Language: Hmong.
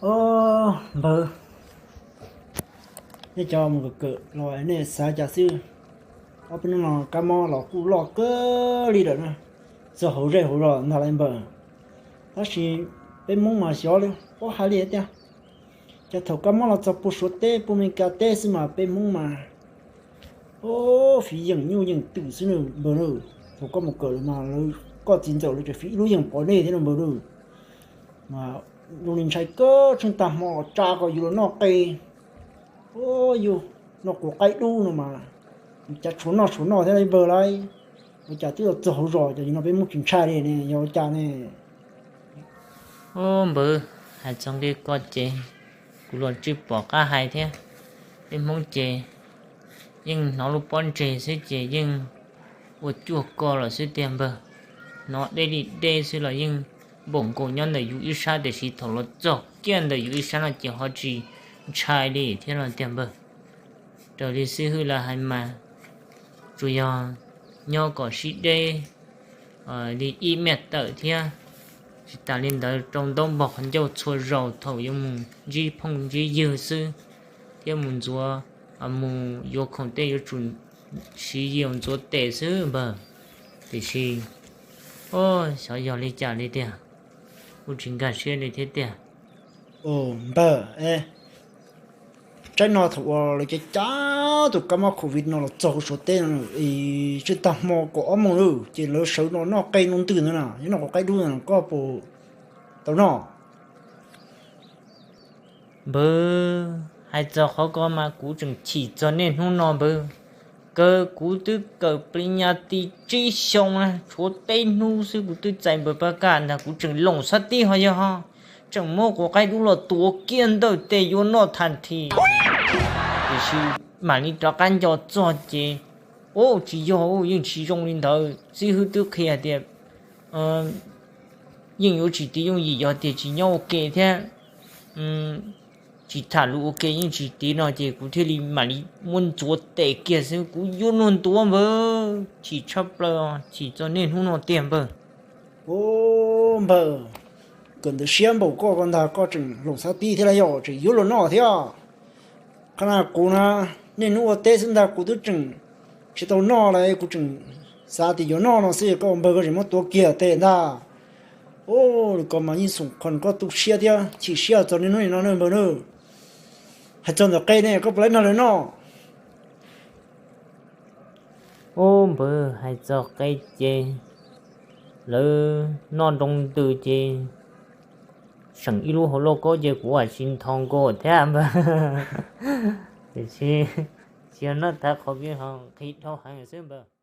Os npawg, nej cov mus kawm kawm los nej xav cas xwb, ob peb hnub no kab mob los kuj loj kawg li lawm na, txog hauv zej hauv zos ntag lauj npawg. Tab sis peb Hmoob mas xyov li, paub hais li tiag, cas thaum kab mob los txog puag Suav teb puag Amelikas teb xwb mas peb Hmoob mas fiv yeem nyuj yeem twm xwb npawg na. Thaum koj mus kawm lawm mas lawv, koj txiv ntxawm lawv tseem fiv ib lub yeem pov nej thiab npawg na. Mas zoo li ntshai kawg, tsheej tag hmo los tsa kom yus los noj qe, yus noj quav qaib dub no mas, cas tshuav noj tshuav noj thiab npawg lauj. Ua cas twb los txog hauv zos ces yus no peb Hmoob tsis ntshai li ne, yog ua cas ne? Os npawg, hais txog nqi ko ces kuv los tsis pom qab hais thiab. Peb Hmoob ces yeej hnov lub pob ntseg xwb ces yeej ua cuag ko lawm xwb tiag npawg. Hnov deb li deb xwb los yeej npaum nkaus nyob ntawm yus ib sab, tiam sis thaum los txog kiag ntawm yus ib sab no ces ho tsis ntshai li thiab no tiag npawg. Raws li xib hwb lawv hais mas tsuas yog nyob kom sib deb li ib mev tawm thiab. Tsis tas li ntawd rau ntaub npog qhov ncauj txhua zaus thaum yuav mus ntsib phooj ntsib ywg xwb, thiab mus ntxuav, mus yuav khoom tej yuav tsum siv yaus ntxuav tes xwb npawg. Tiam sis, xyov yog li cas li tiag, kuj tsis nkag siab li thiab tiag. Npawg, tsaib no thaum uas lawv cav cav tus kab mob covid no los txog hauv Suav teb no, tsheej tag hmo kaum ob moos lawm ces lawv sawv los noj qe noj ntws ntawd na, noj quav qaib dub ntawd, koj puas tau noj? Npawg, hais txog qhov ko mas kuv tseem chim txog niaj hnub no npawg. Kawg kuv twb kawm plis nyas tis tsib xyoo na, tshuav peb hnub xwb kuv twb txais npawg pab kaj ntag, kuv tseem loos xab tib ho yog ho tseem muab quav qaib dub los tuav kiag ntawm tes yuav noj thas this. Tiam sis mam li rov qab nco txog ces, ub, tsis yog, yeej tsis zoo li ntawd. Xib hwb twb qhia tias yeej yuav tsis tiv yooj yim, yog tias tsis nyob ua ke thiab tsis tham lus ua ke yeej tsis tiv no ces kuv thiaj li mam li muab ntxuav tes kiag xwb, kuv yuav luag ntuav npawg, chim tshaj plaws, chim txog niaj hnub no tiag npawg. Ub npawg, kawm ntawv siab npaum koj ko ntag koj tseem loos xab tib thiab los yog tseem yuav luag noj thiab. Qhov no kuv na, niaj hnub ua teb xwb ntag kuv twb tseem tsis tau noj li, kuv tseem xav tias yuav noj no xwb, koj npawg koj tseem muab tuav kiag tes ntag. Ub, li ko mas yeej xoom qhov koj tu siab thiab chim siab txog niaj hnub no npawg na. Hais txog ntawm qe ne koj puas laib nrog lawv noj? Ub npawg, hais txog qe ces lawv noj nroo ntws ces seem ib lub hauv lauj kaub ces kuv ua tsis nthos nkaus thiab npawg. Tiam sis tsis yog noj tag qhov kiag ho nqhis dhau heev xwb npawg.